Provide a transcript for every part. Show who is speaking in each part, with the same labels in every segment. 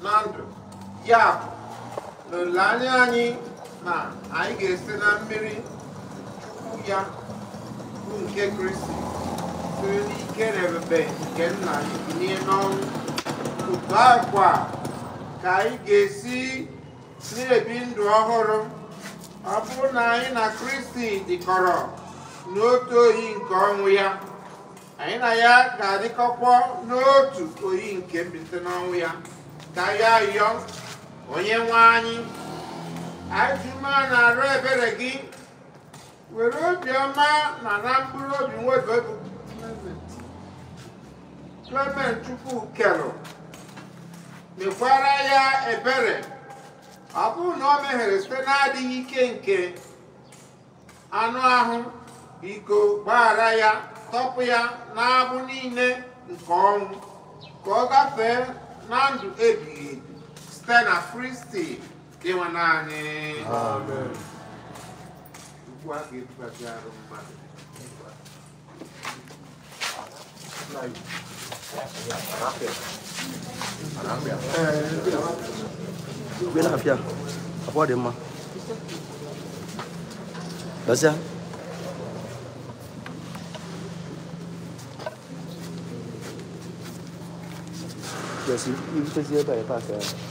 Speaker 1: Na ndụ ya bụ na olileanya anyị na anyị ga-esi na mmiri Chukwu ya bụ nke Kristi siri n'ike na ebube nke nna anyị bilie n'ọnwụ, otu akwa ka anyị ga-esi na-ebi ndụ ọhụrụ. Ọ bụrụ na anyị na Kristi dịkọrọ n'otu oyi nke ọnwụ ya, anyị na ya ga-adịkọkwa n'otu oyi nke mbilite n'ọnwụ ya. Ka ya yọọ onye nwe anyị, ajụma na-arụ ebere gị, were obiọma na na mkpụrụ obi nwoke Clement Chukwu kelụ, mekwara ya ebere. Ọ bụrụ na o mehiere site n'adịghị ike nke anụ ahụ, biko gbaghara ya, tọpụ ya n'agbụ niile nke ọnwụ, ka ọ gafee na ndụ ebighị ebi site na Kristi Dinwenụ anyị. Amen. Ugbu a ga-ebubazi arụ mmadụ.
Speaker 2: Yes, you can see it by the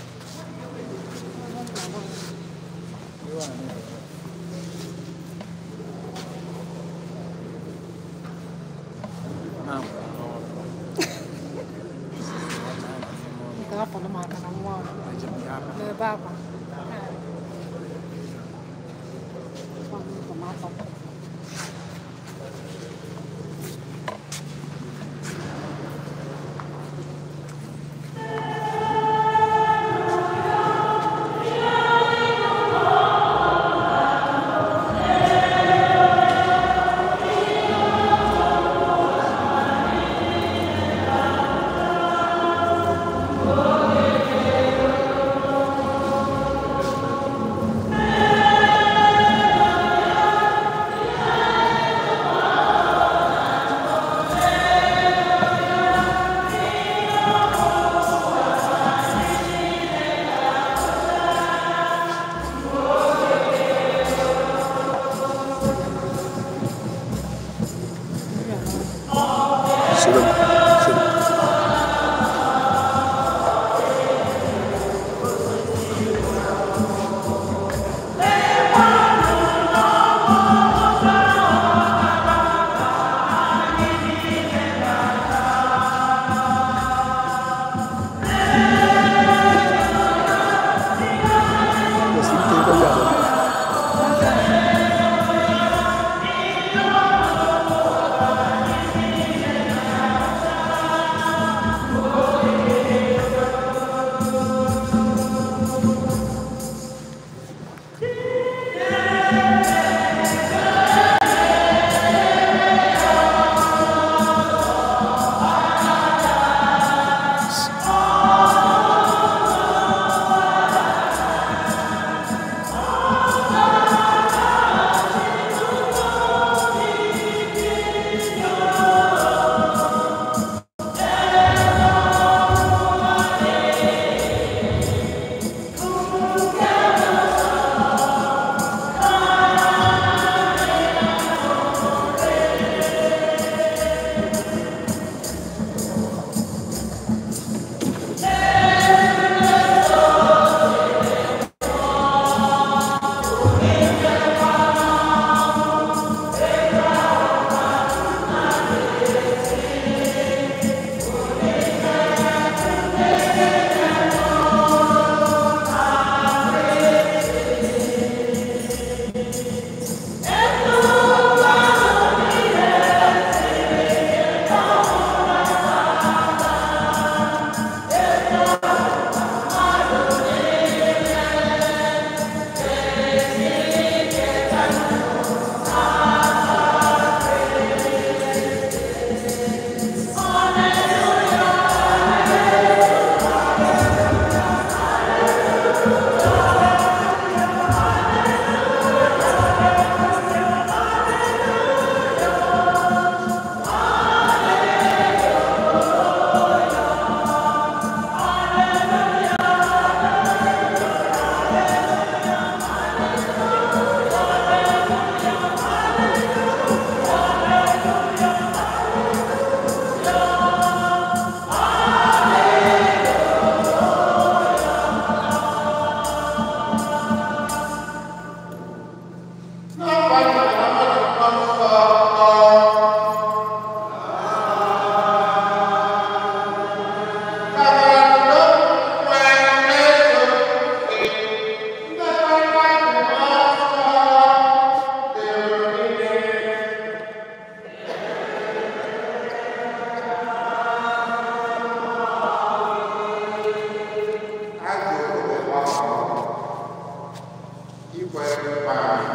Speaker 1: Ikwere nkwa anyị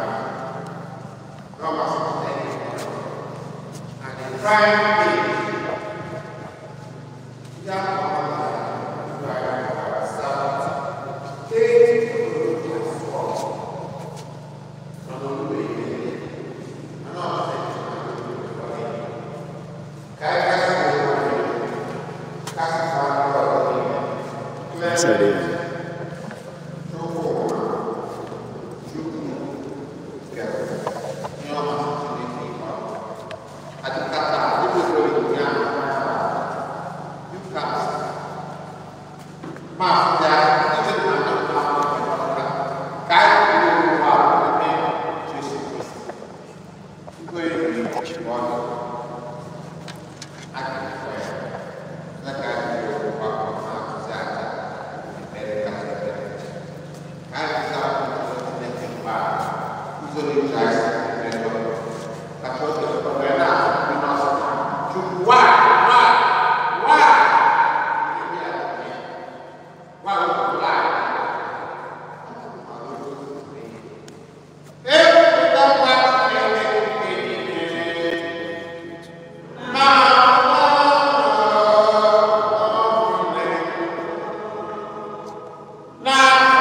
Speaker 1: na ọ masịrị Chineke na the prime age ya
Speaker 2: Side area.
Speaker 1: Now,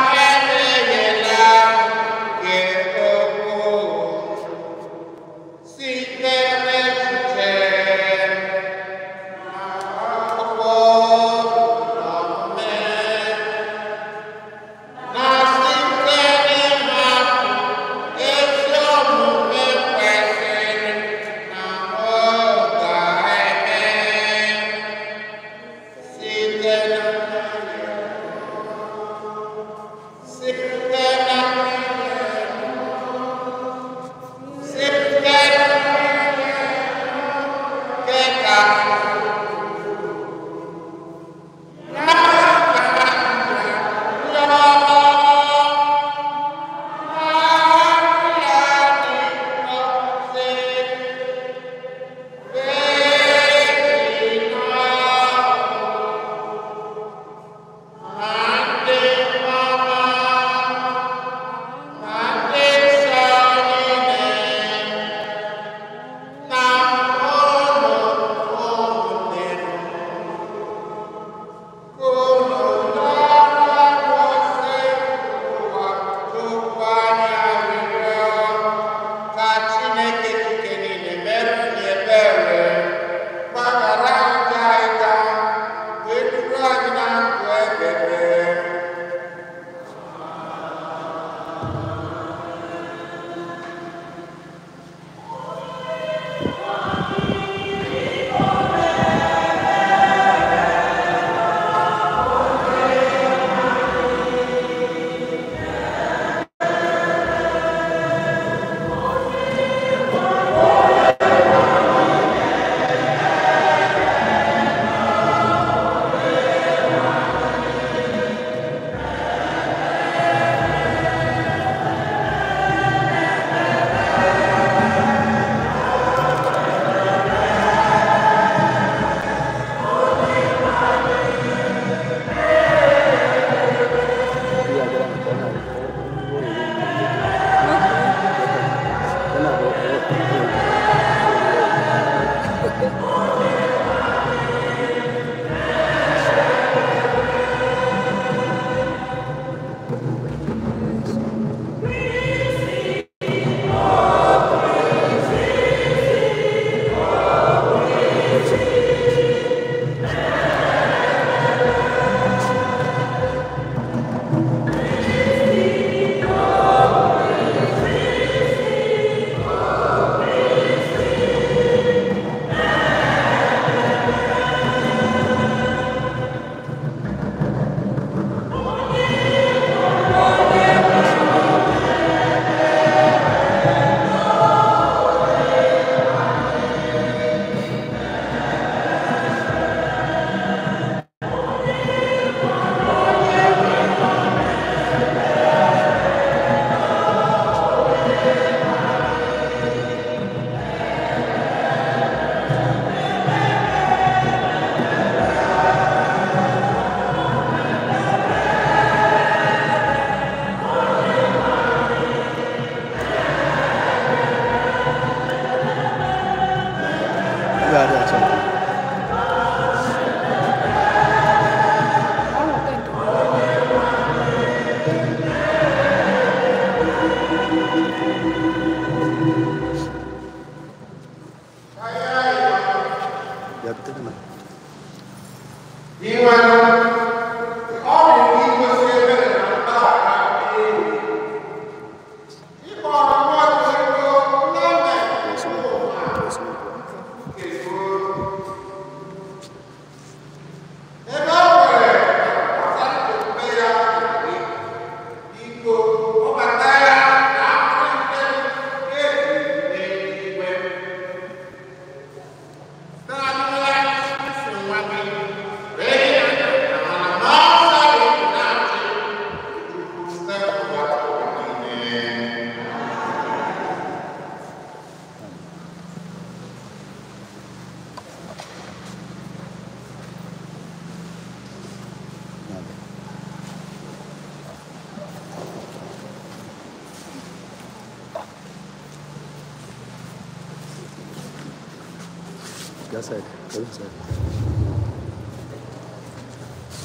Speaker 2: That side, go inside.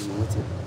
Speaker 2: You know what?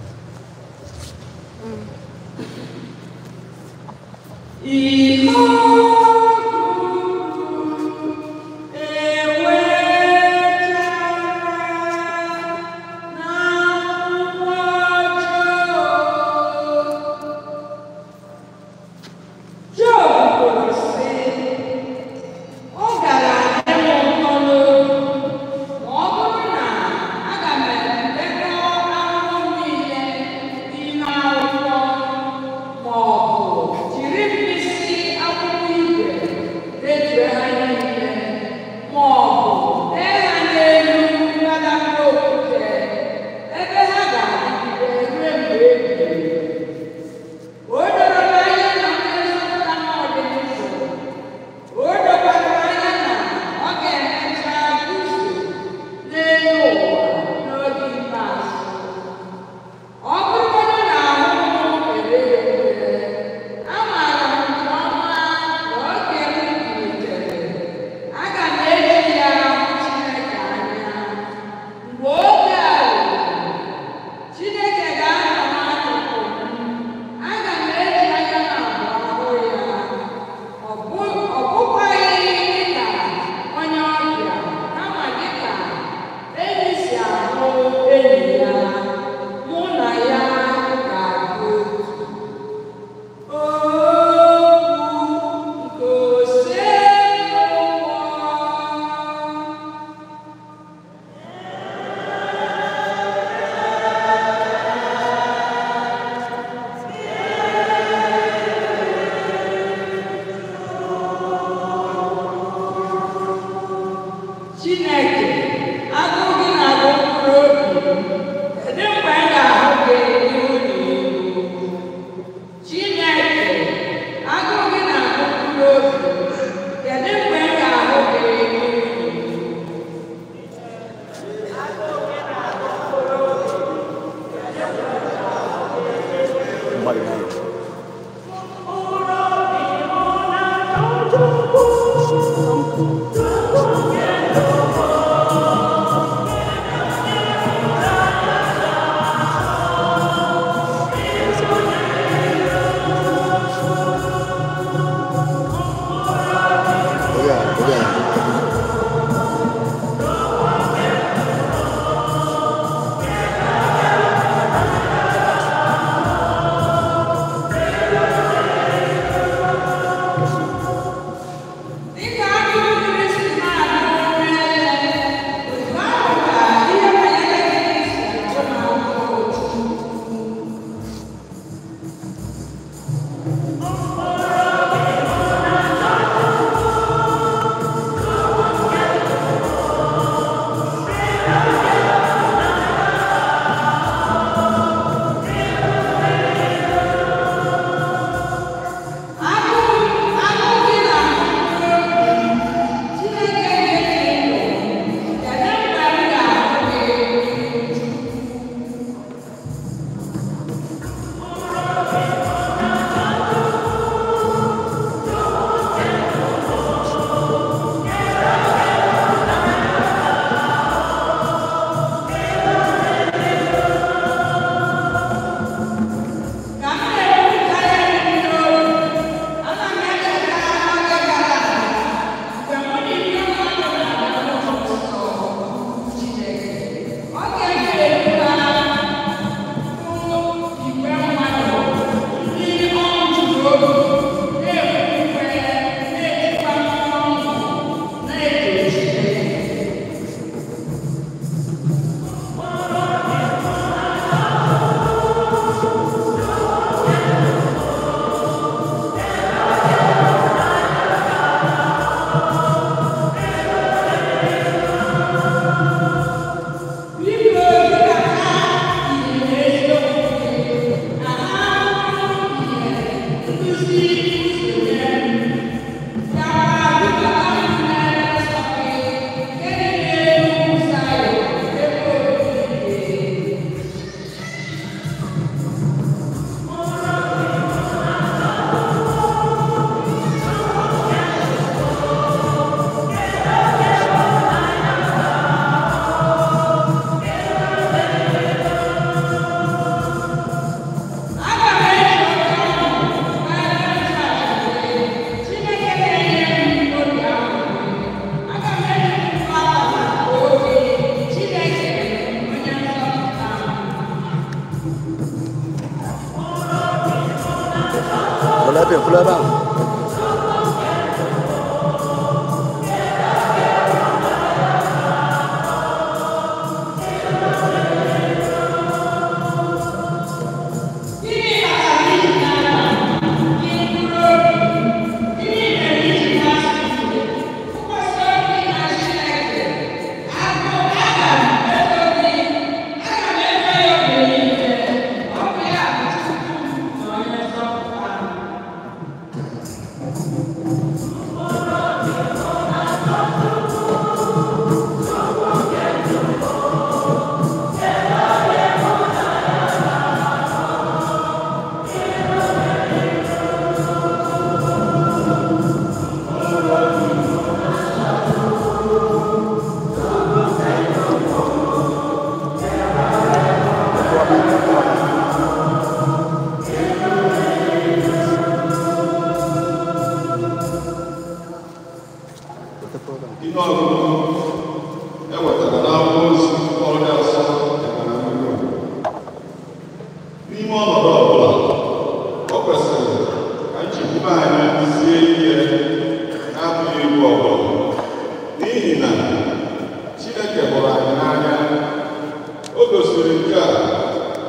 Speaker 3: Dịka agụụ mmiri si Ihe ọgụgụ e wetara n'akwụkwọ ozi Pọl dị asọ dịkara nnukwu. N'ime ọnọdụ ọbụla, o kwesịrị ka nchekwube anyị sie ike na-atụghị egwu ọbụla, n'ihi na Chineke hụrụ anyị n'anya. O gosiri nke a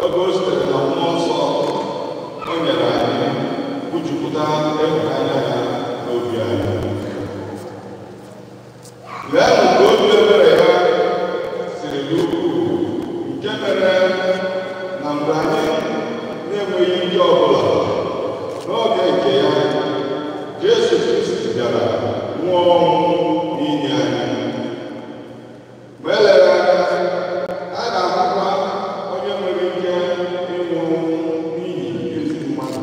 Speaker 3: oge o sitere na mmụọ nsọ o nyere anyị kwujupụta ịhụnanya ya n'obi anyị. Leenụ ka obi ebere ya siri dị ukwuu, nke mere na mgbe anyị na-enweghị ike ọbụla, n'oge nke ya, Jesu Kristi bịara nwụọ ọnwụ n'ihi anyị. Ma eleghị anya, a ga-ahụkwa onye nwere ike ịnwụ ọnwụ n'ihi ezi mmadụ.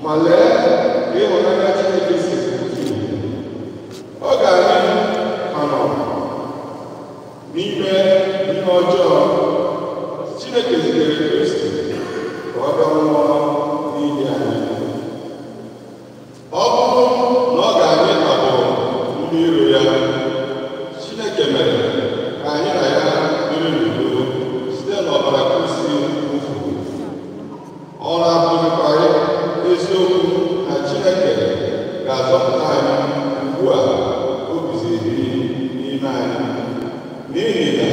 Speaker 3: Ma lee ka ịhụnanya Chineke siri pụta ìhè. Oge anyị ka nọ n'ime ihe ọjọọ, Chineke zitere Kristi ka ọ bịa nwụọ n'ihi anyị. Ọ bụrụ na ọ ga-anyị ka bụ ndị iro ya, Chineke mere ka anyị na ya biri n'udo site n'ọbara Kristi wụfuru. Ọ na-abụghịkwa eziokwu na Chineke ga-azọpụta anyị ugbu a o guziri n'ime anyị, n'ihi na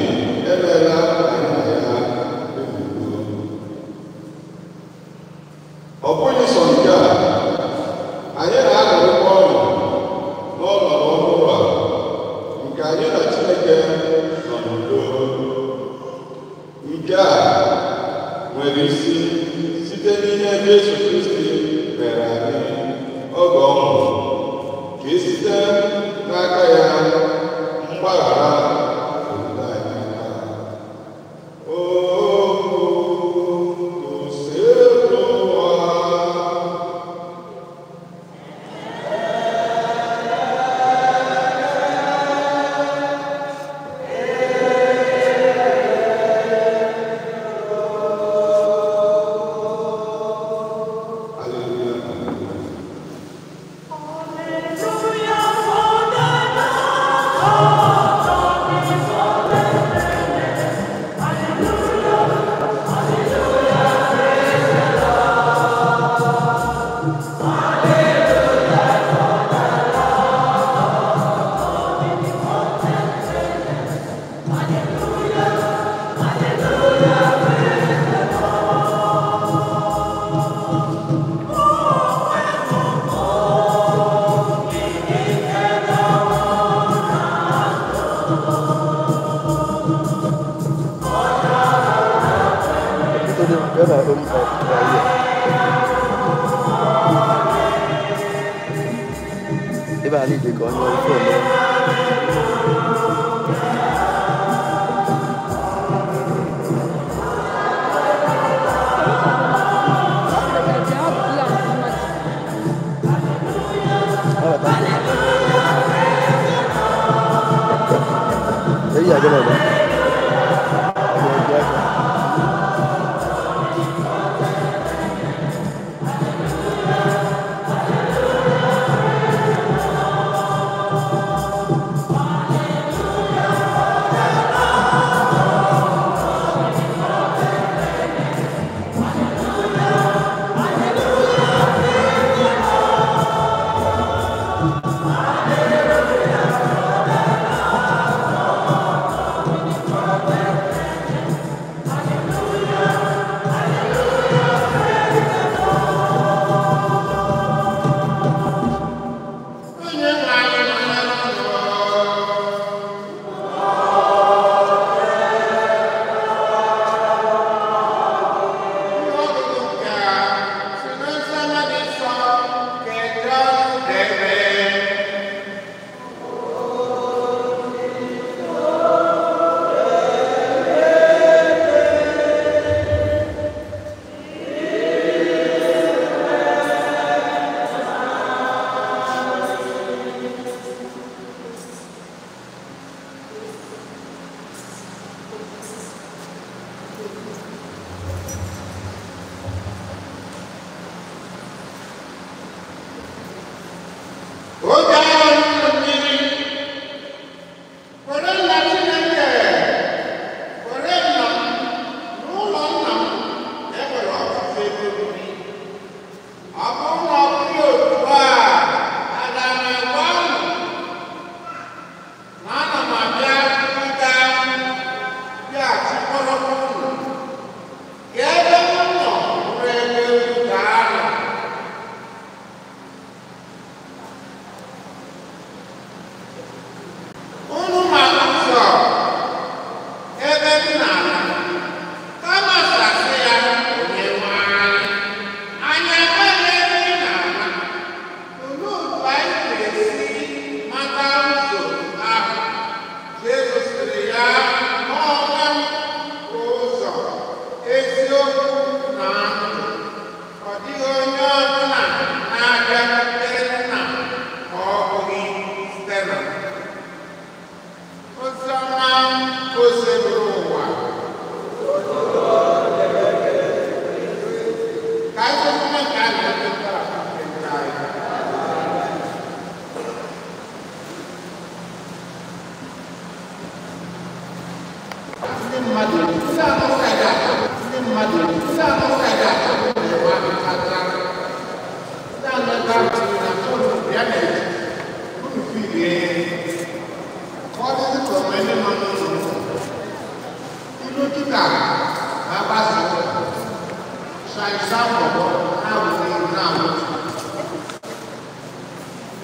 Speaker 3: emeela anyị na ya dị n'udo. Ọ bụghị sọ nke a, anyị na-aṅụrịkwa ọṅụ n'ọnọdụ ọhụrụ a nke anyị na Chineke nọ n'udo. Nke a nwere isi site n'ihe Jesu Kristi mere anyị oge ọ nwụrụ, ka e site n'aka ya mgbaghara rute anyị aka. O Osebụrụwa. Hallelujah.
Speaker 2: Get my own up right here. Ebe a niile ka onye ofe ome. Eyi agba na.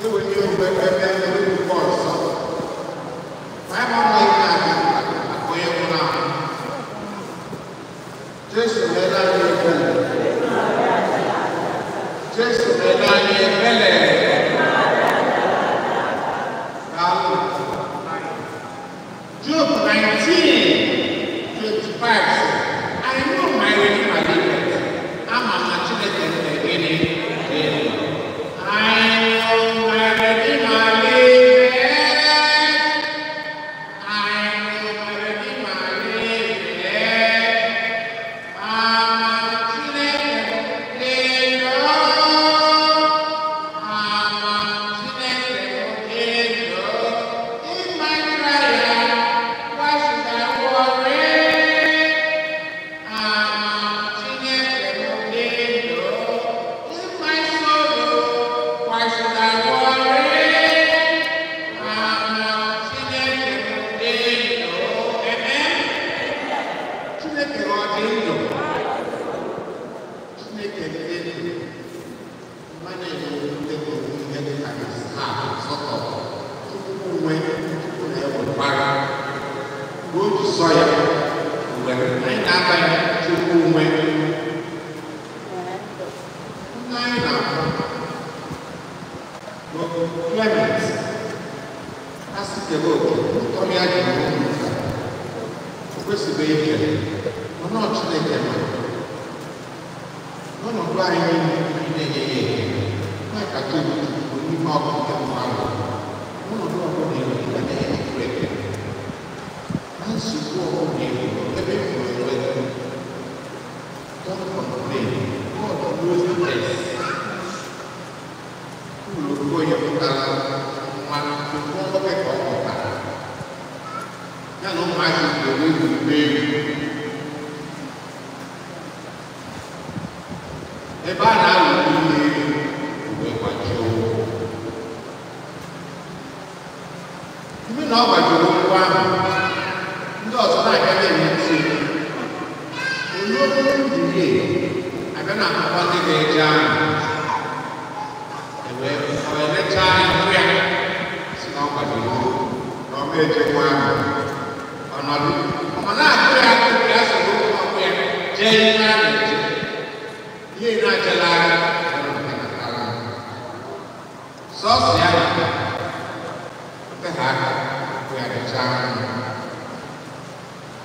Speaker 1: Enwere ogbe ebe ebe ọzọ. Ma ebe ọ nọ ihe a onye nwụrụ anwụ. Jesu meere anyị ebere. Jesu meere anyị ebere. Daalụ. Job 19:25 says, I know my Redeemer liveth. Ama m na Chineke m na-gịnị dị ndụ. I know my Redeemer liveth. I know my Redeemer liveth. Ama m Chineke dị ndụ. Ama m Chineke dị ndụ. In my trial, why should I worry? Ama m Chineke dị ndụ. In my sorrow, why should I worry? Ama m Chineke dị ndụ. Amen. Chineke ọ dị ndụ? Chineke dị ndụ. Mmadụ na-ewute ihe dị ka ha sọtọ. Chukwu nwe, Chukwu na-ewekwara. Mgbe o ji sọ ya, mgbe anyị na-aba ya Chukwu nwe. Nna anyị na-akpọ bụ Clement. A sị kebe oke, ntọrị ya ji bụrụ ụka. O kwesịghị ikele, mana ọ Chineke nọ. N'ọnọdụ anyị niile, anyị na-enye ya ekele. Na-akata obi Chukwu n'ime ọkụ nke mmadụ. N'ọnọdụ ọbụla ị nọ, ị ga na-enye Chukwu ekele. Na nsogbu ọbụla ị nọ, ebe ị hụrụ onwe gị, don't complain. God knows the best. Ụlọ onye pụtara nwa nwa nwoke ka ọ pụtara. Ya na ụmụazị gwuru egwu egwu. Ebe a na-awụ ihe elu wee gbajie ụkwụ. Ime na ọ gbajiri ụkwụ ahụ, ndị ọzọ na-abịa na-eme ntị. Olu ndịrie abịa na-akpọkwa ndị ga-eje ahụ. Ewee ọ elechaa ihu ya si na ọ gbajiri ụkwụ na ọ ma ejekwa ahụ. Ọnọdụ ọ na-akụ ya akụ ya soro ụkwụ ya jee ihe a na-eje. Ihe na-achela aka sọsọ ya na ha aka akụ ya dịcha anya.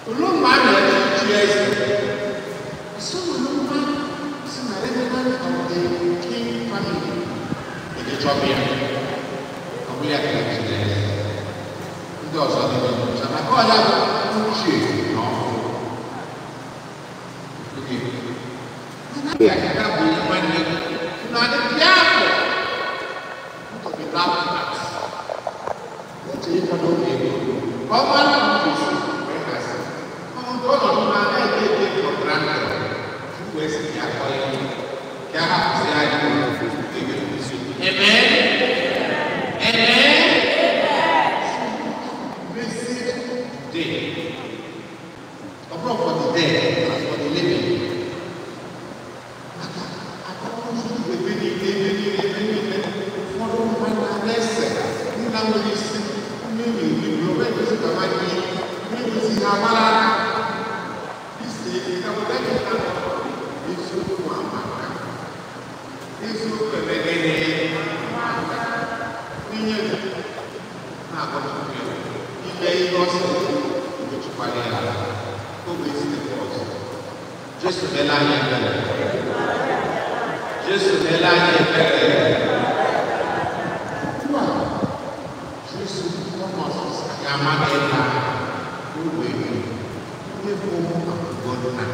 Speaker 1: Olu mgbe a na-eji eze, olu mma si na remnant of the king family eje chọba ya, ọ bụrụ ya ka ejide eze. Ndị ọzọ dị n'ụcha maka ọ ya bụ uche na ọhụrụ. Amen. Amen. Message today. Ọ bụrụ for the dead, as for the living. Ebe niile, ebe niile, ebe niile, ụfọdụ mmadụ na-ese ndị na-enweghị isi, ndị na-eri, onwe ekwesị ka mmadụ ihe, ndị ekwesị ha mara aka. Isi ka mmadụ na eziokwu amaka. Eziokwu emegide amaka. N'inye gị na-agọchukwu ya, ime ihe ọ sịrị gị, egochikwala ya ala. O wee zitekwa ọzọ. Jesu meela anyị ebere. Jesu meela anyị ebere. Ugbu a, Jesu Thomas ga-ama gị na ụlọ elu. Onye bụ akụkọ nna.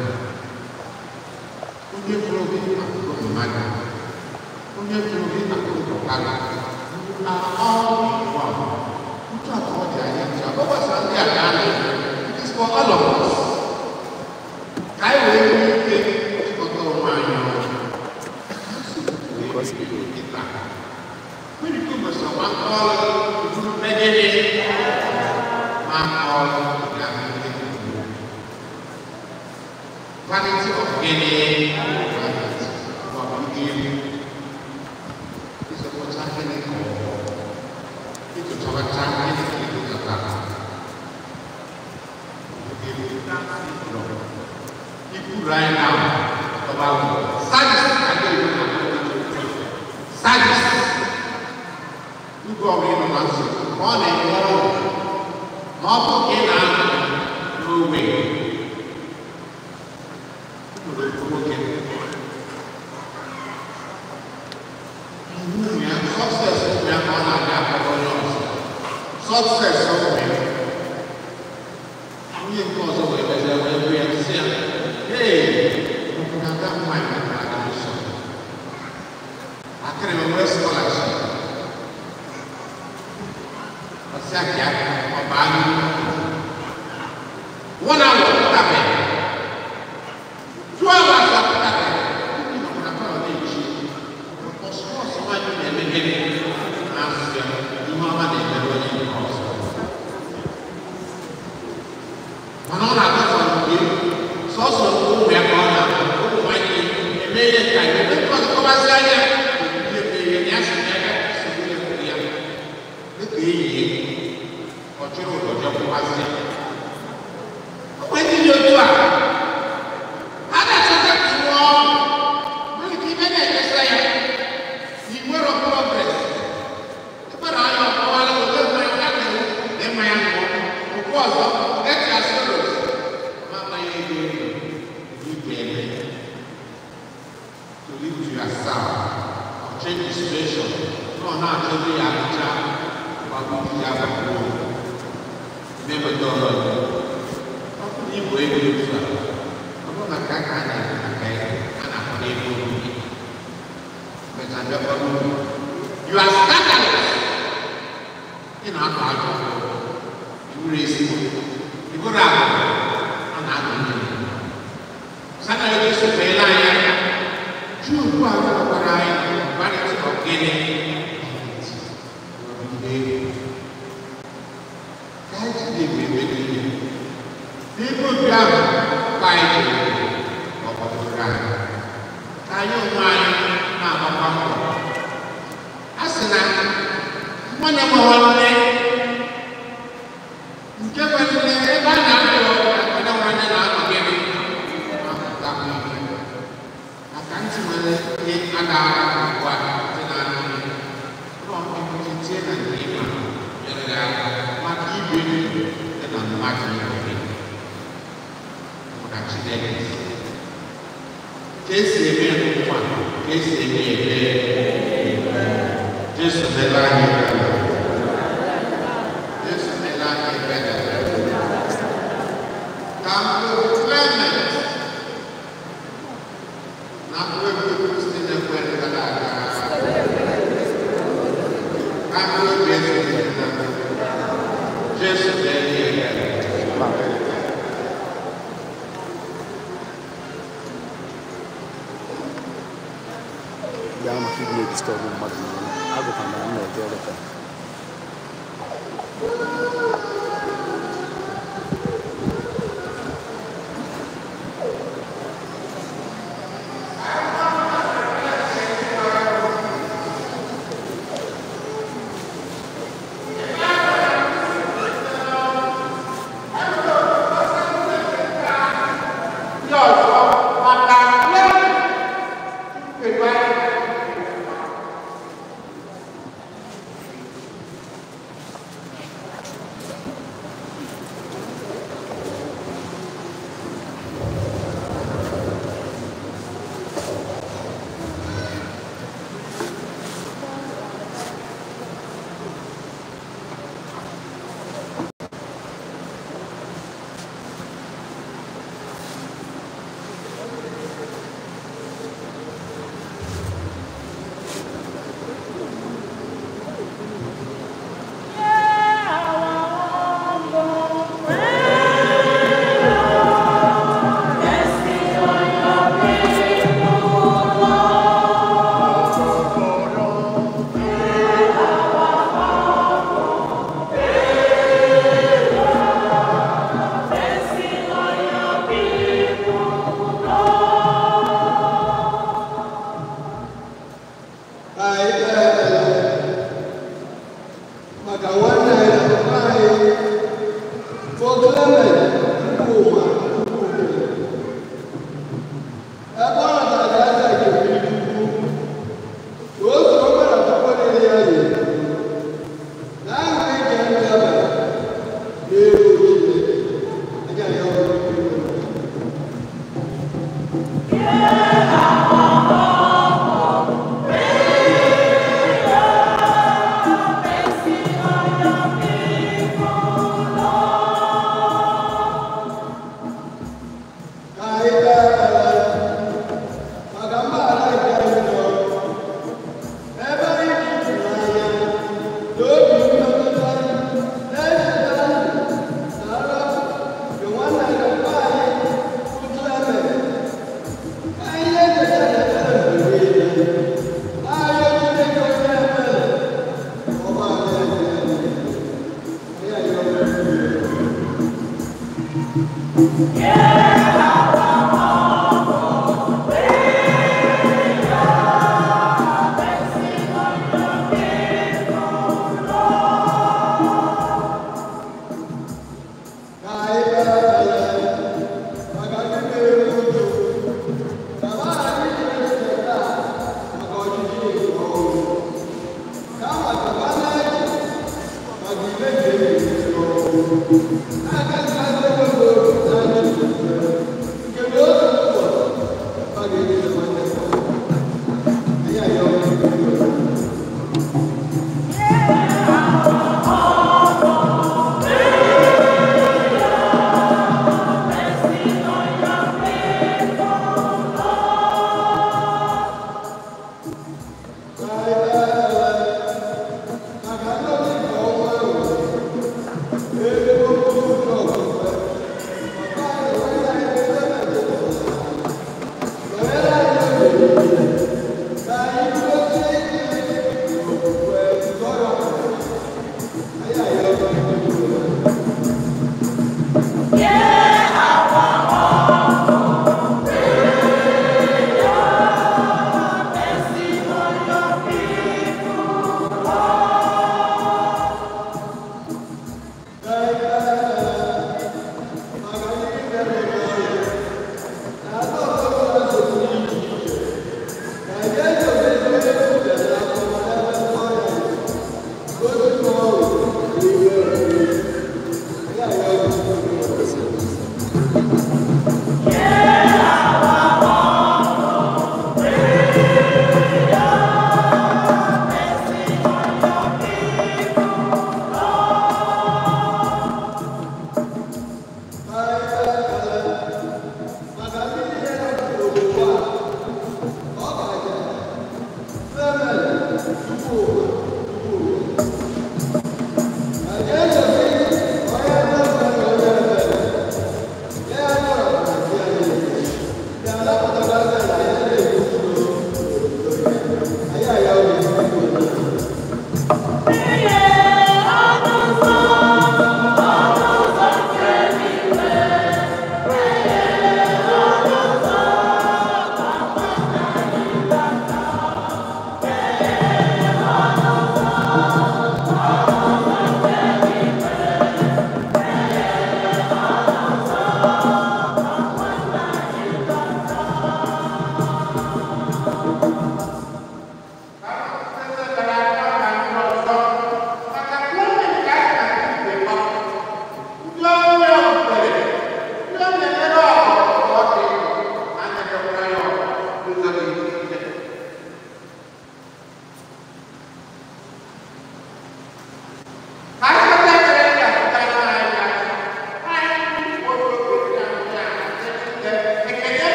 Speaker 1: Onye fụrụ gị akụkọ mmadụ. Onye fụrụ gị akụkọ papa. You are all one. Otu a ka ọ dị anyị ntị. Ọ gbasara ndị a ka a na-ekwu. It is for all of us. Ka anyị wee nwee ike ịchịkọta onwe anyị ọnụ. Vanity of any vanity. Chọbacha gịnị ka ego kpatara. People right now about service. Service. Ugbo ọbụla nọ na nsogbu, ọ na-enwe ọrụ ma ọ bụ ka ị na-anọ n'ogbe. Nwere okwu nwoke. Iwu ya, success ụmụ ya ka ọ na-abịa akpọrọ onye ọzọ. Success ụmụ ya. Onye nke ọzọ wee mezie wee bụ ya sị ya, "Ee, na ada nwaanyị nwetara admission. Akịrị m nwee scholarship." Ọsị akị aka, ọ baa n'uru. 1 hour pụtabeghị. 2 hours apụtabeghị. Ndị nọ na palọ na-echi. Ọsọ ọsọ nwaanyị na-eme gịnị? Na-asụ ya, ihe ọma na-emere onye nke ọzọ. Mana ọ na-atọsọ nke sọsọ ụmụ ya ka ọ na-akpọ ụmụ nwaanyị eme ihe ka ya eme nke ọzọ kọwazi anya ihe mere ya sị na ya ga-esogbu ya kwuru ya dịka enyi ya ọ chụrụ ụbọchị ọkwụwazi ya. Ụmụ ndị dị otu a a na-achọta ka iwe ọrụ nwere ike ime na-ekesa ya na inwero progress ịgbara anya ọkọwala oge mmanya ya na mmanya ṅụọ okwu ọzọ get your sorrows ma mmanya ego ego igwe eme to live to yourself or change the situation nọ na-achọzi ya achịcha gbagbuji ya gbagbuo mepụta ọrụ ọ bụrụ na igwe ego otu a ọ bụrụ na ka a na-eme maka ego a na-akpọ n'ego obibi mechaa bịakwa n'ubi. You are scandalous. Ị na-akọ ajọ iwuru ezigbo iburu akụ a na-akọ ndị sana Jesu meela anyị aka. Juu a gwara anyị vanity of gịnị? Ka anyị ji na-eme ebe niile n'ebe obi ahụ ka anyị jere ọ kwadoro anyị ka anyị onwe anyị na-agbakwa mbọ. A sị na nwanne m nwanne nke nwere nne ebe a na-akpọ nwanne nwanne na-anọ gịnị na-apụtakwa ihe maka ntị nwere ihe a na-ara ugbu a ndị na-anụ ihe ụlọ mkpịsị tie na nke ịma nyere gị aka maka ibe ndụ dị na mmadụ ibe gị bụ na Chineke si ka esi eme n'ụwa ka esi eme ebe. Jesu meela anyị ebere. Jesu meela anyị ebere. Ka mkpụrụ Clement na mkpụrụ obi Kristi na-ekwere gara aga. Ka mkpụrụ obi eze dị na Jesu meela anyị ebere.
Speaker 2: Ya maka ịdị na-edistọbụ mmadụ n'ọnụ agụkwa na m na-eje ọrụ taa.
Speaker 1: Ndị ọzọ maka kedu anyị.
Speaker 3: Thank you.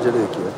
Speaker 2: jere eke ya.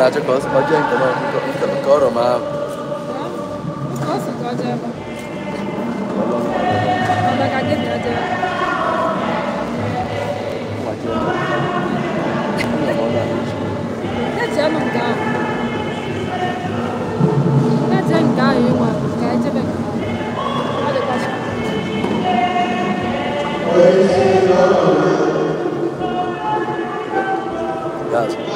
Speaker 4: Na-achọ ka ọ jee nke ọrọ ma ahụ. Yes.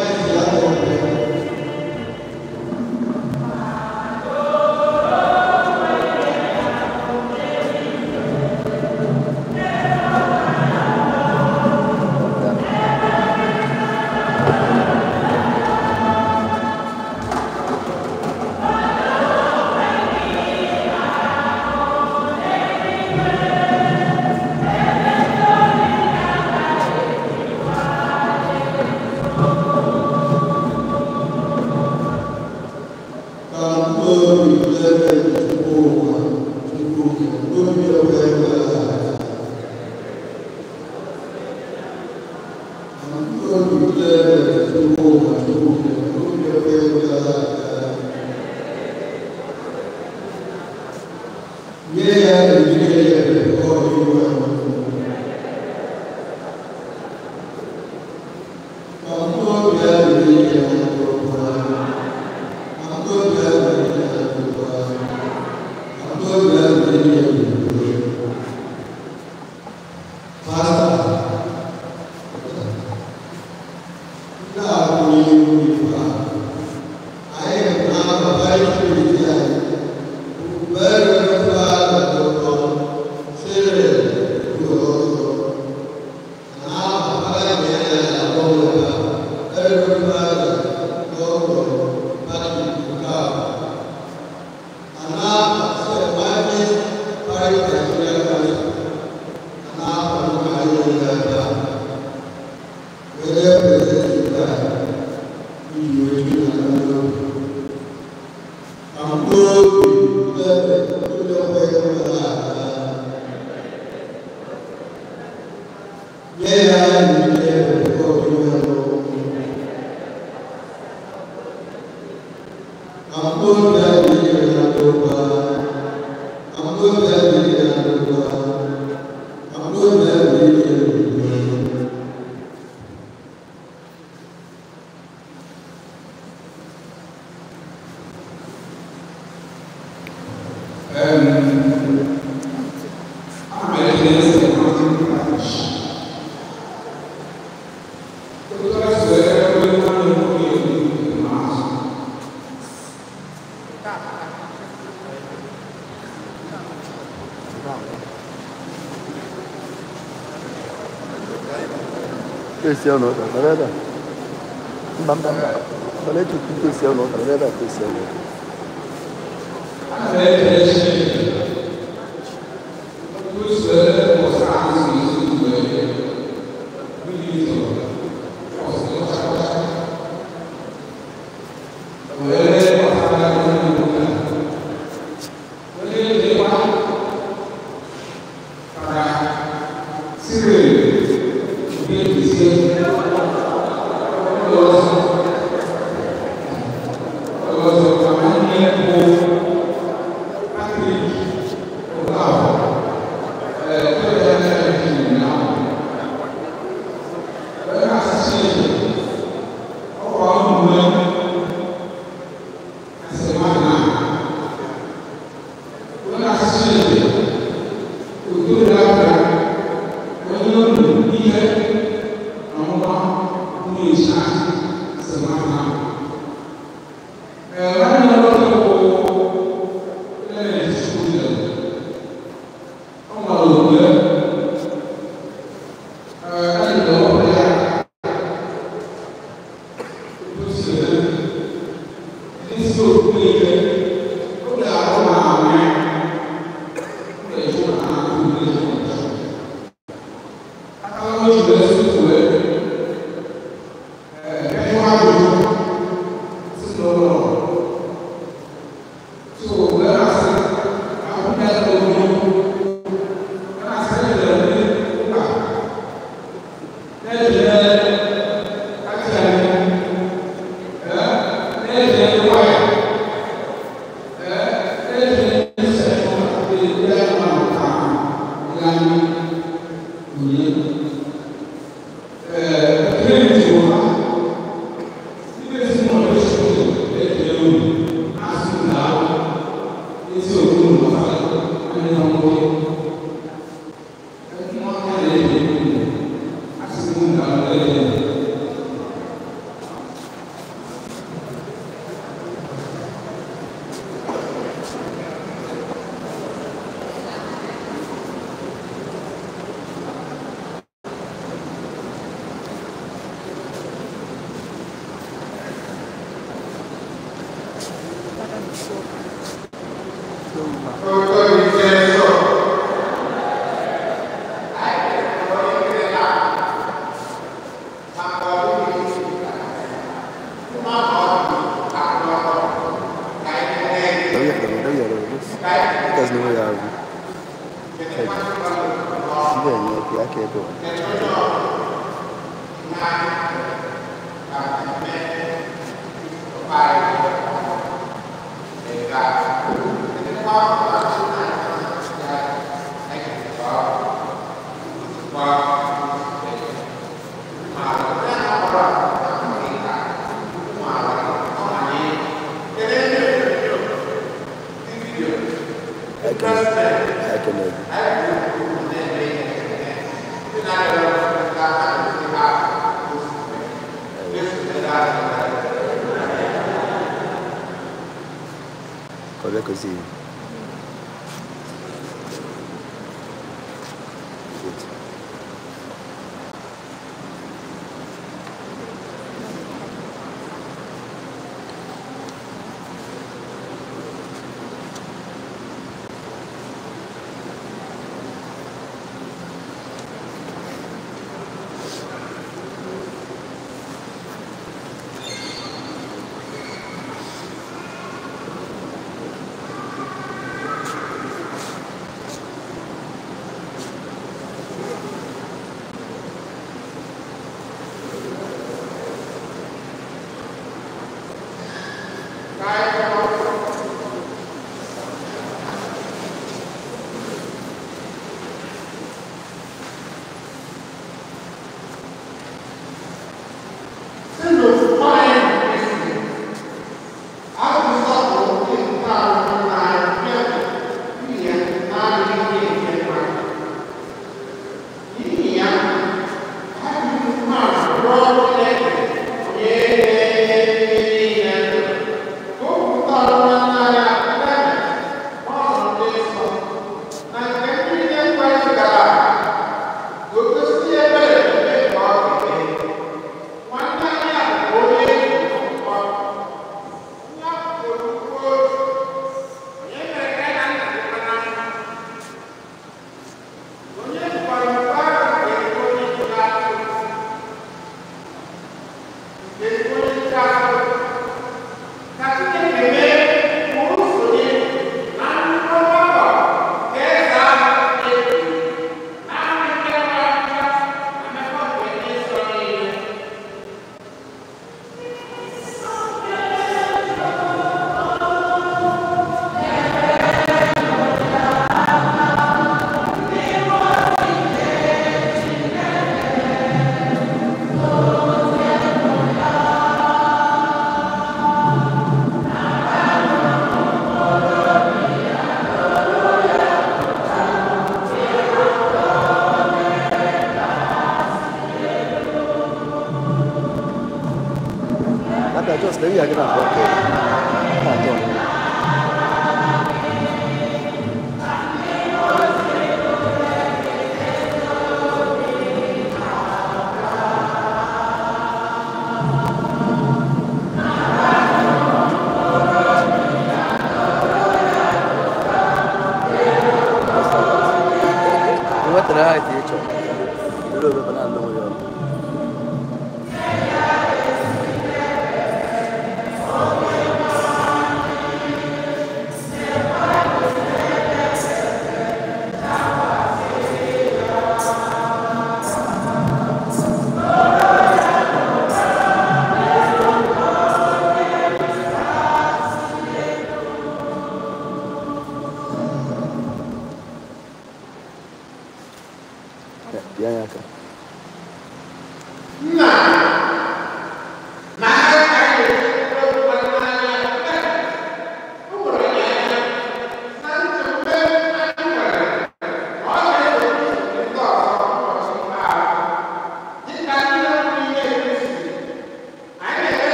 Speaker 3: I'm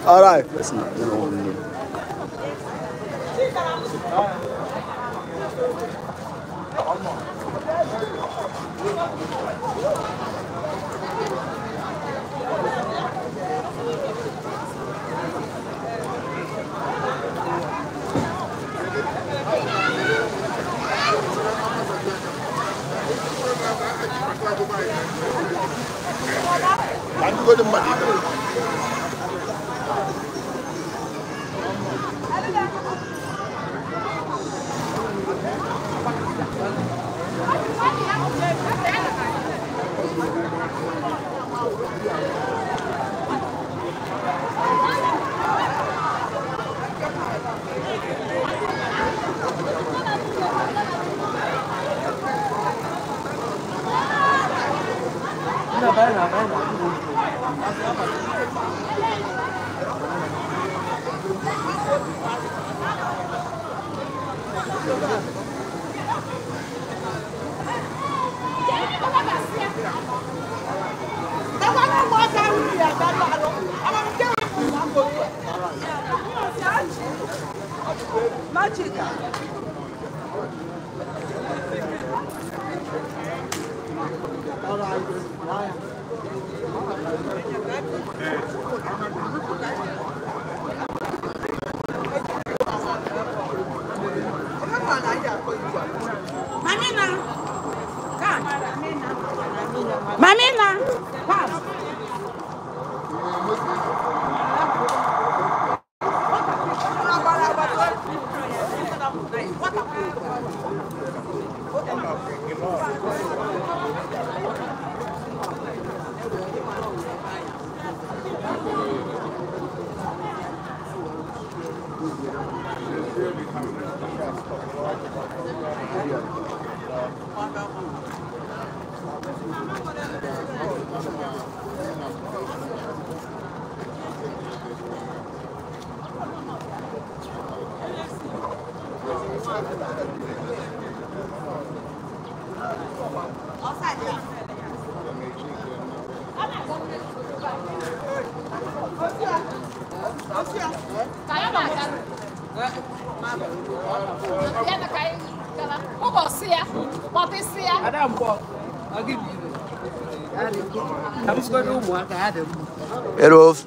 Speaker 4: All right.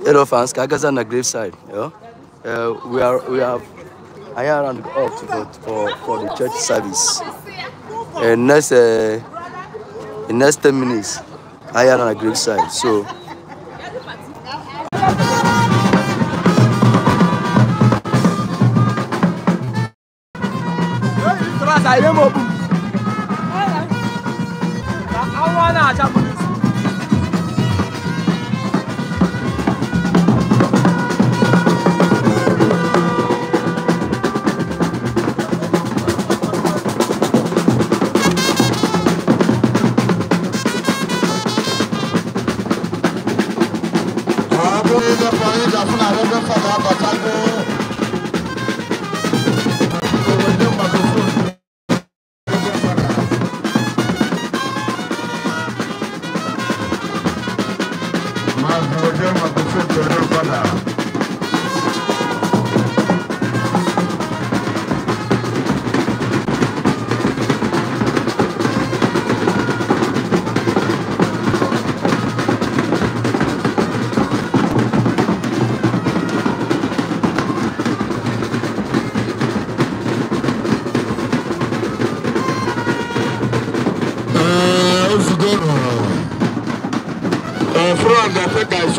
Speaker 4: Hello, fans. Kagaza na graveside. Yeah? We are I am up for the church service. And next in next 10 minutes, I am on a graveside. So.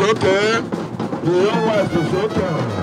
Speaker 1: It's okay. The young wife is okay.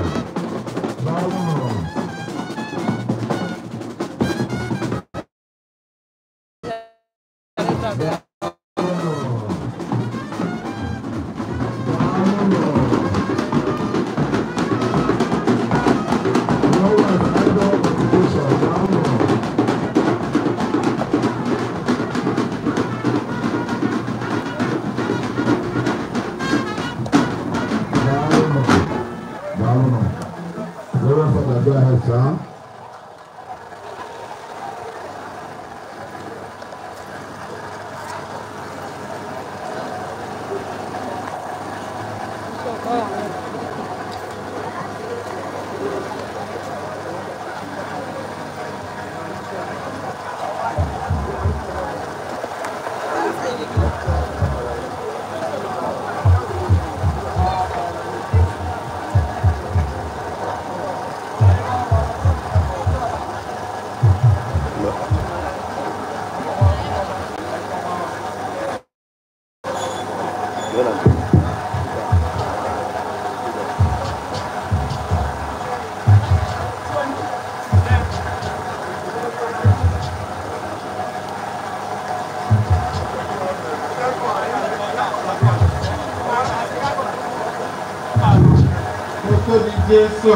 Speaker 5: Jesu.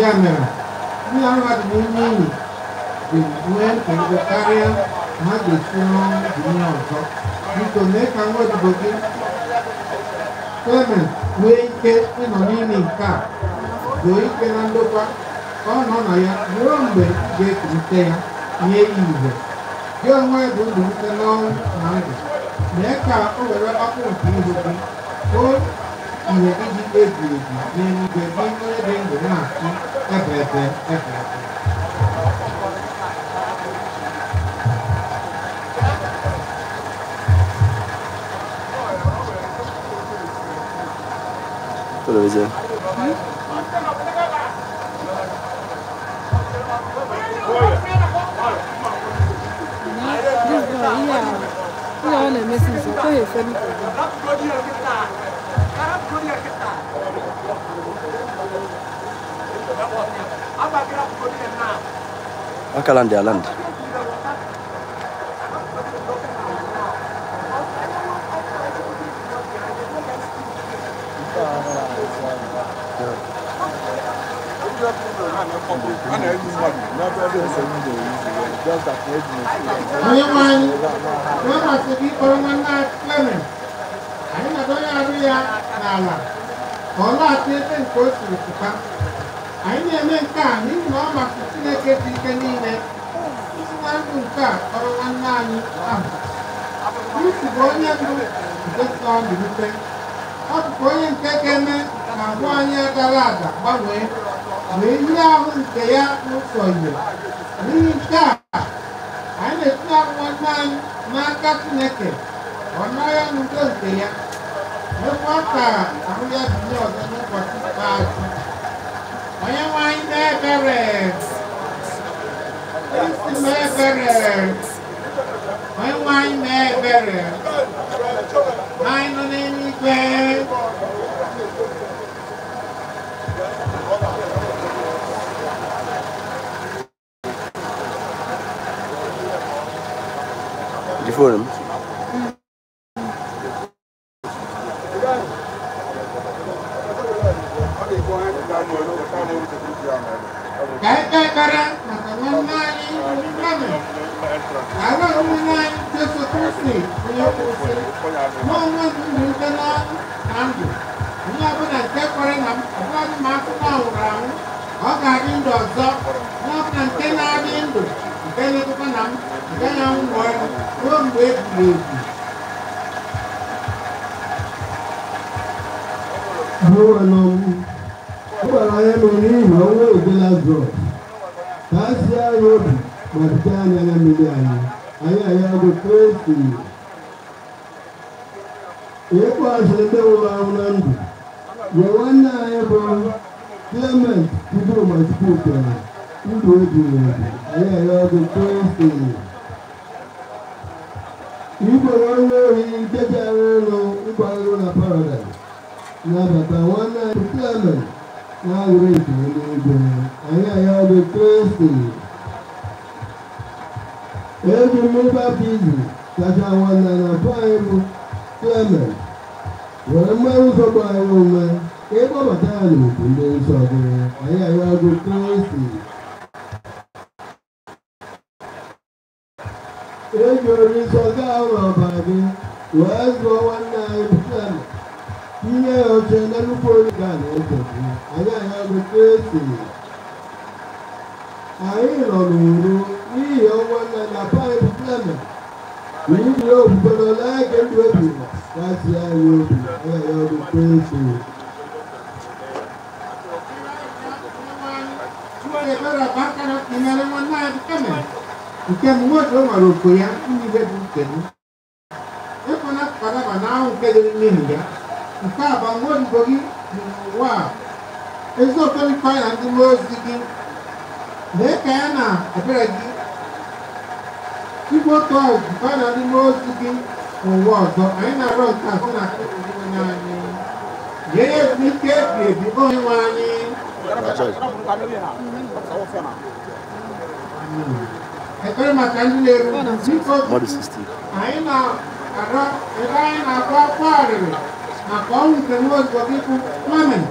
Speaker 5: Ya mere, ndị arụ ha dị n'ime enyi ga-enwe mkpagide karịa ma ha ga-esi n'ọnwụ binye ọzọ. Biko mee ka nwa odibo gị Clement nwee ike ịnọ n'ime nke a, zuo ike na ndokwa ka ọ nọ na ya ruo mgbe ị ga-ekulite ya nye ya ìhè. Gị onwe bụ mbilite n'ọnwụ na ndụ, mee ka o were ọkụ nke ihu gị hụ ihe iji ebi ebi n'eluigwe gị onye dị ndụ na-achị ebe ebe ebe ebe.
Speaker 4: Television. Akaland, land.
Speaker 5: Onye nwanyị wee masị gị kpọrọ nwanne Clement, anyị na-adọnye arụ ya n'ala ka ọ laghachi ebe nke o siri pụta. Anyị na-eme nke a n'ihi na ọ masị Chineke dị ike niile isi na ndụ nke a kpọrọ nwanne anyị ahụ. Kristi bụ onye mbụ nke si na mbilite. Ọ bụkwa onye nke ga-eme ka ahụ anyị dara ada gbanwee wee yie ahụ nke ya n'ụzọ ìhè. N'ihi nke a, anyị na-etinye ahụ nwanne anyị n'aka Chineke ka ọ nara ya n'udo nke ya, mekwa ka ahụ ya binye ọzọ n'ụbọchị ikpeazụ. Onye nwe anyị mee ebere. Kristi mee ebere. Onye nwe anyị mee ebere. Anyị nọ n'eluigwe.
Speaker 4: The phone.
Speaker 5: Ka anyị kpee ekpere maka nwanne anyị Clement. Ka arụ nwanne anyị Jesu Kristi onye kwụsị. Mụ onwe m mbilite n'ọnwụ na ndụ. Onye ọbụla nke kwere na m, ọbụladị ma asị na ọ nwụrụ anwụ, ọ ga-adị ndụ ọzọ. Onye ọbụla nke na-adị ndụ, nke na-ekwekwa na m, nke na-anwụ ọnwụ ruo mgbe ebighị ebi.
Speaker 6: Ọ gwara anyị nọ n'ihi ọnwụ nke Lazarọs ka a sie anyị obi ma bute anyị anya mmiri anyị anyị ayọgo Kristi. Ịkpọghachiri ndị nwụrụ anwụ na ndụ nye nwanne anyị bụ Clement Chidinma Chukwukere ndụ ebighị ebi anyị ayọgo Kristi. Igboro onye ohi nke bịara ịlụ ịgbarụ na paradaịs nabata nwanne anyị Clement na-aghụrụ nke eluigwe anyị ayọgo Kristi. Eji mmiri baptizim kacha nwanne na afọ anyị bụ Clement were mmanụ nsọ gbaa anyị ume ka ịkpọbata ya n'otu ndị nsọ gị anyị ayọgo Kristi. Eji ori nsọ gaa ụlọ ọbara gị wee zụọ nwanne anyị bụ Clement tinye ya oche na nnukwu olu ga na-eze gị anyị ayọgo Kristi. Anyị nọ n'uru n'ihi ọnwa nna na paị bụ Clement na ijiri okwukwe na ọlaike ndụ ebighị kasie anyị obi anyị ayọgo Kristi.
Speaker 5: Ebere bụ aka na imere nwanne anyị Clement nke mgbe o nwere oku ya niile bụ nke m. Ekwena ka ọ daba n'ahụ nke dị n'ihi ya. Nke a bụ nwa odibo gị n'ụwa a. Ezi okerikọ ya na ndị mmụọ ozi gị. Lee ka ya na ebere gị. Igwe otu ahụ jikọ ya na ndị mmụọ ozi gị n'ụwa ọzọ. Anyị na-arịọ nke a site na Kristi onye anyị. Nye ya ezumike ebighị ebi onye nwe anyị. Ekpere maka ndị na-eru biko
Speaker 4: Mmadụ 60.
Speaker 5: Anyị na-arịọ ebe anyị na-akwa akwa arịrị maka ọnwụ nke nwa odibo gị bụ Clement.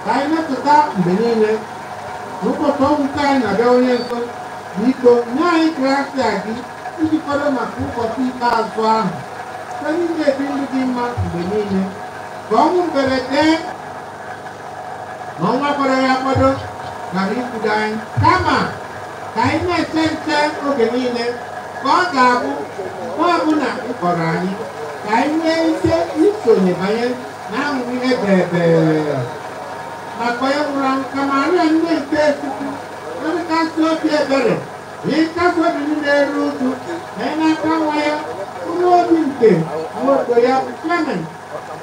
Speaker 5: Ka anyị metụta mgbe niile n'ụbọchị ọnwụ nke anyị na-abịa onye nso. Biko nye anyị grasia gị iji kwado maka ụbọchị ikpeazụ ahụ site n'ime ebi ndụ dị mma mgbe niile. Ka ọnwụ mberede na ọnwa kwadoro akwado ghara ikwudo anyị, kama ka anyị na-eche nche oge niile ka ọ ga-abụ mgbe ọbụla ị kpọrọ anyị ka anyị nwee ike isonye banye na aṅụrị ebebe maka onye nwụrụ anwụ. Ka Maria nne nke Chukwu onye kasị obi ebere na ịkasị obi ndị na-eru uju na n'aka nwa ya mkpụrụ obi nke nwoke ya bụ Clement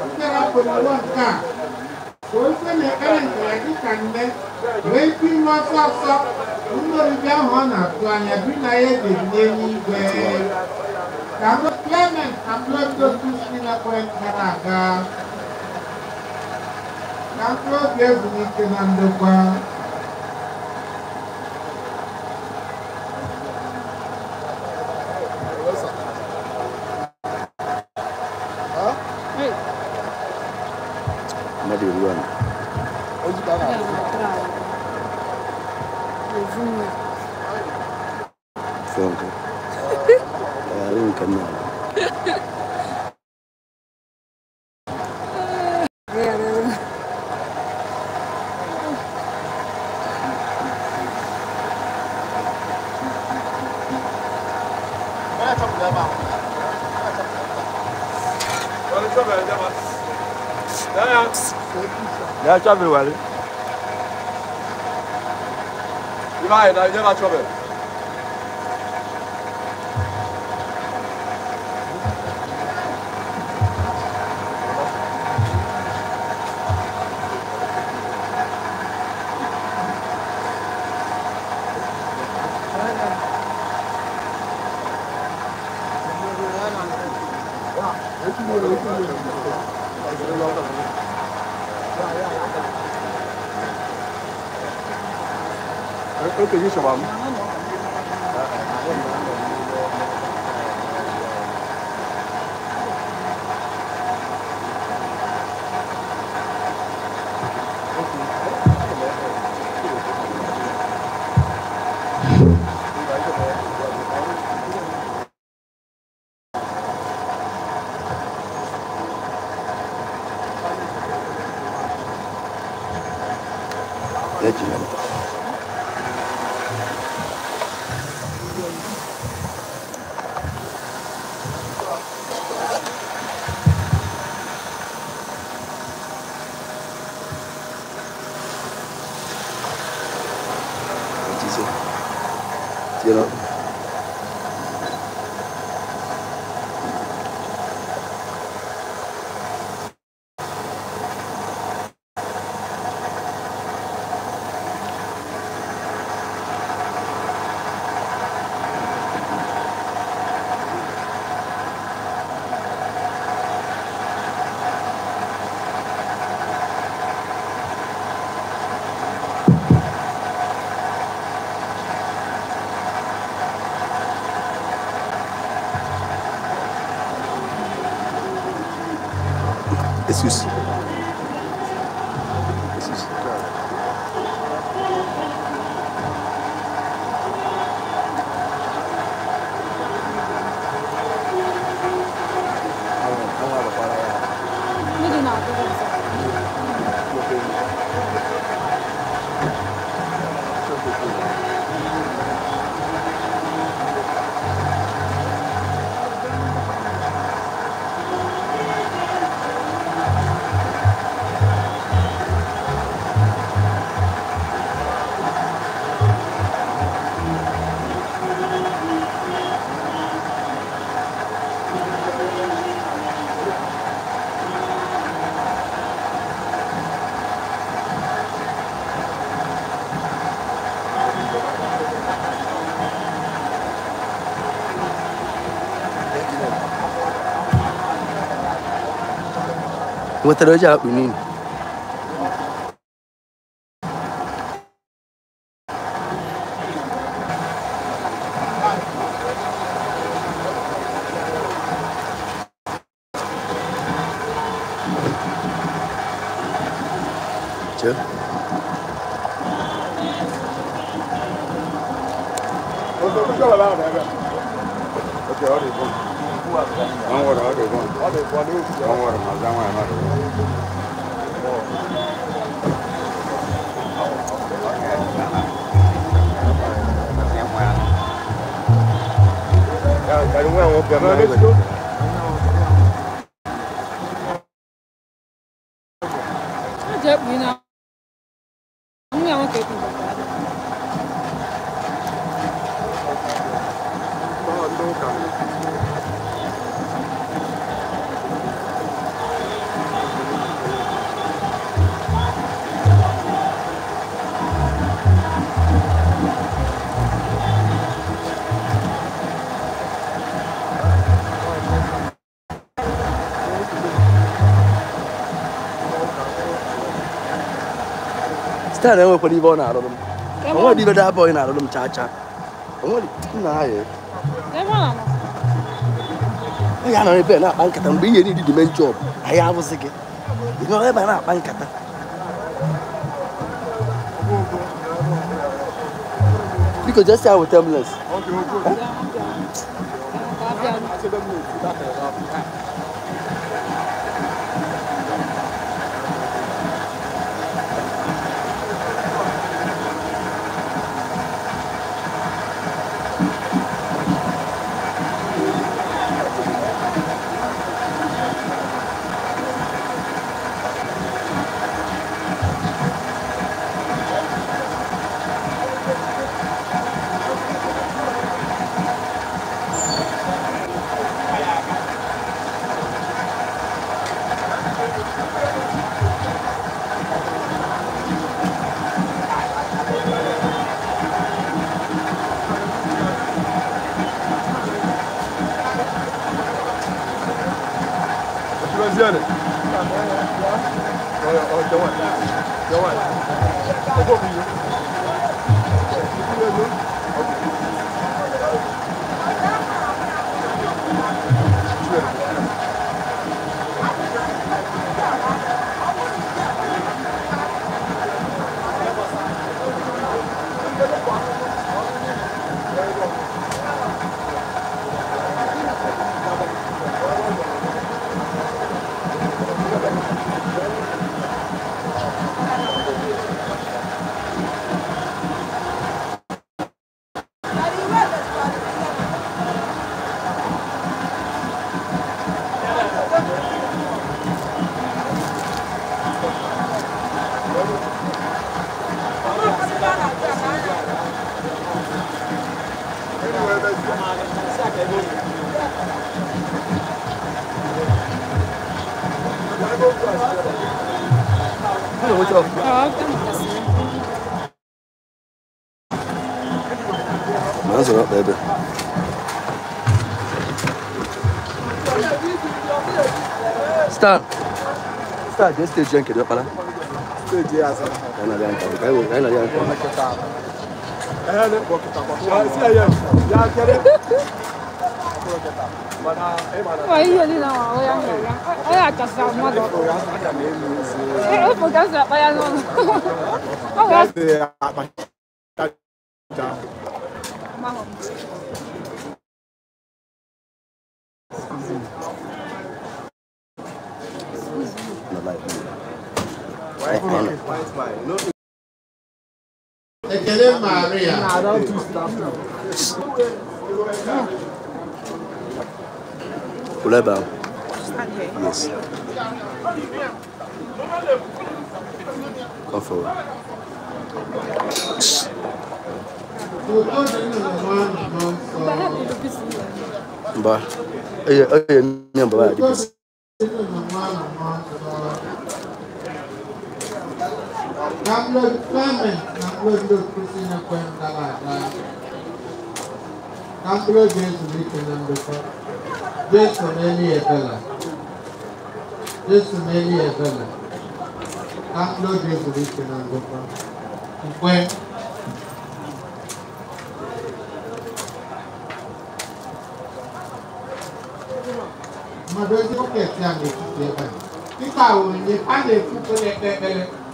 Speaker 5: nke rapụrụ ụwa nke a ka o site n'ekpere nke ya dịka nne wee ike ime ọsọ ọsọ ndị oriri ahụ ọ na-atụ anya bi na ya ebighị n'eluigwe. Ka mgbe Clement na mkpụrụ obi si na-ekwe gara aga ka mkpụrụ obi ezumike na ndokwa.
Speaker 4: Mmadụ iri anọ. Phone call. Ahụ nke m na-alụ.
Speaker 7: Yeah, trouble, well. You might, you got trouble. Okay, you show me.
Speaker 4: You know? Excuse. Excuse. Nwetara oji akpụ n'ime. Che? Stan enwekwara ibe ọ na-arụrụ m. Onwe ibe da boy na-arụrụ m cha cha. Onwe nna ya. Ya nọ ebe na-akpa nkata mgbe ihe niile dị main job, anyị abụzị gị. Ị nọ ebe a na-akpa nkata. Biko just say with ambulance. Baby. Start. Start. Just stage yanke da fara.
Speaker 7: Stage ya sa.
Speaker 4: Yana da yanka. Kai yana da yanka.
Speaker 7: Eh ne ko kita ko. Si ya ya kere.
Speaker 8: Wa iyo ni na wa ya ya. Oya kasa ma do. Eh o kasa pa ya no. O ya.
Speaker 1: Ekele Maria.
Speaker 4: Kuleba. Yes. Come forward. Mba. Oye, oye, mba.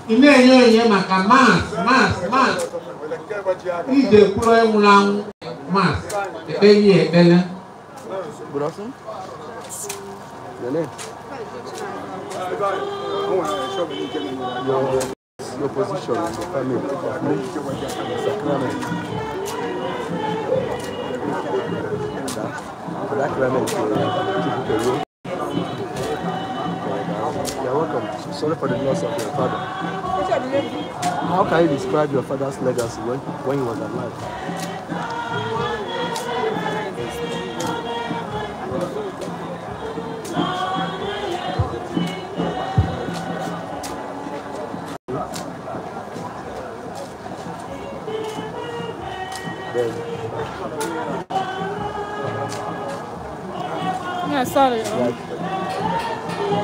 Speaker 5: Ị na-enye onyinye maka mass mass mass ije kwuru onye nwụrụ anwụ mass ekpere ya ekpere.
Speaker 4: Good afternoon. Your name? Your position in the family. Sacrament. Sacrament. You're welcome. Sorry for the loss of your father. How can you describe your father's legacy when he was alive?
Speaker 8: Yeah, sorry.
Speaker 4: Like,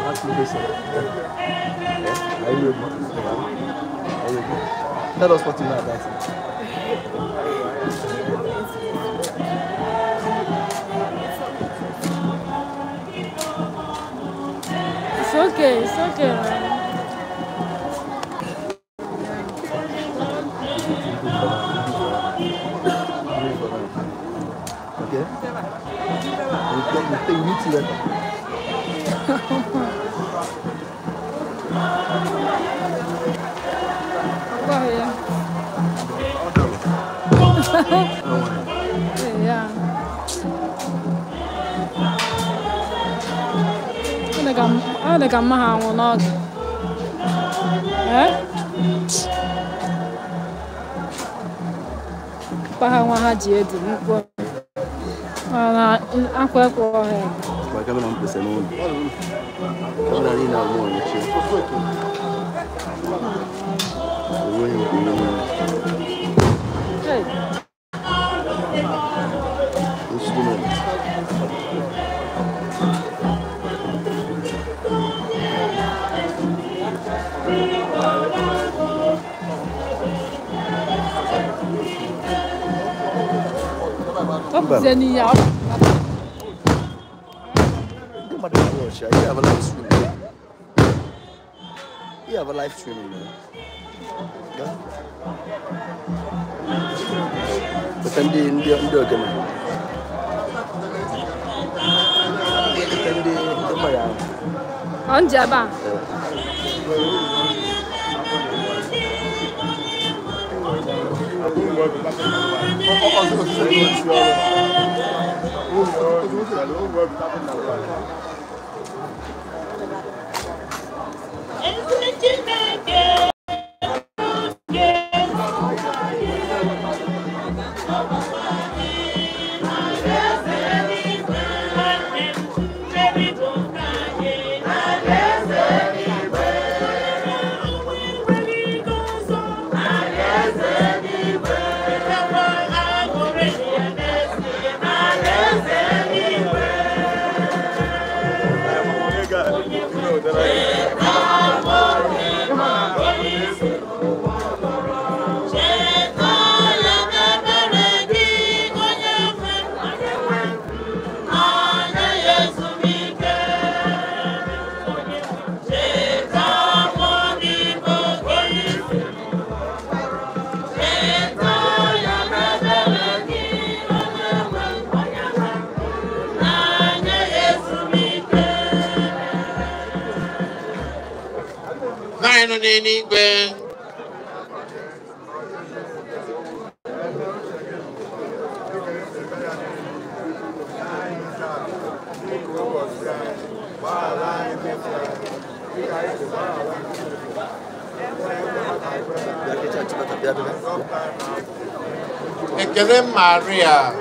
Speaker 4: ask me this. Yeah. Are you ready? Are you ready? Tell us what you know about it.
Speaker 8: It's okay, man.
Speaker 4: Okay? We meet you later.
Speaker 8: Yeah. I think I'm not. Eh? Paha ha ji edu mkpo. Mana akwa ekwo ha.
Speaker 4: Kwa kamera mpesa n'ụlọ. Kamera niile abụọ nche. Onweghị nke onye nwere.
Speaker 8: Hey.
Speaker 4: Instrument.
Speaker 8: Hapụzie n'ihe ọ
Speaker 4: Ndị mmadụ na-watch ya. You have a live stream. You have a live streaming, man. Yeah. But ndị ogene. Ndị mmanya ahụ.
Speaker 8: Ọ nje ebe a.
Speaker 1: Anyị nọ n'eluigwe. Ekele Maria,